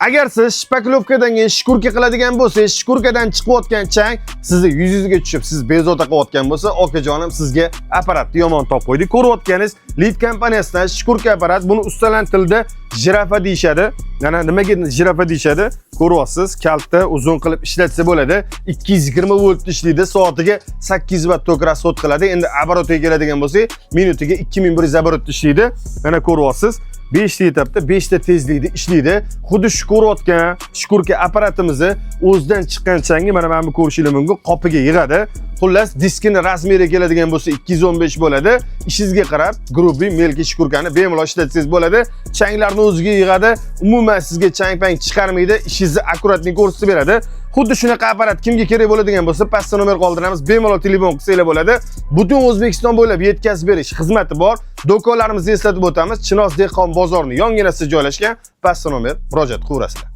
Agar siz шпаклёвка dan keyin шкурка qiladigan bo'lsangiz, шкурка dan chiqayotgan chang sizni yuzingizga tushib, siz bezovta qilayotgan bo'lsa, okajonim, sizga apparatni yomon topib qo'ydik. Ko'rayotganingiz Lid kompaniyasidan шкурка apparat. Buni ustalar tilida jirafa deyishadi. Mana nimaga jirafa deyishadi? Ko'ryapsiz, kalta, uzun qilib ishlatsa bo'ladi. 220 volt ishlaydi, soatiga 800 watt tok расход qiladi. Endi оборот iga keladigan bo'lsak, minutiga 2100 оборот ishlaydi. Mana ko'ryapsiz, 5 ta etapda 5 ta tezlikda ishlaydi. Xuddi shu ko'rayotgan шкурка apparatimizni o'zidan chiqqan changni mana bu ko'rishingiz mumkin, qopiga yig'adi. Xullas, diskini размер i keladigan bo'lsa, 215 bo'ladi. Ishingizga qarab, грубый, мелкий шкурка ni bemalol ishlatsangiz bo'ladi. Changlarni o'ziga yig'adi. Umuman sizga chang-pang chiqarmaydi, ishingizni аккуратный ko'rsatib beradi. Xuddi shunaqa apparat kimga kerak bo'ladigan bo'lsa, pastda nomer qoldiramiz. Bemalol telefon qilsanglar bo'ladi. Butun O'zbekiston bo'ylab yetkazib berish xizmati bor. Do'konlarimizni eslatib o'tamiz. Chinoz dehqon bozorining yonginasida joylashgan. Pastda nomer, murojaat qilaverasizlar.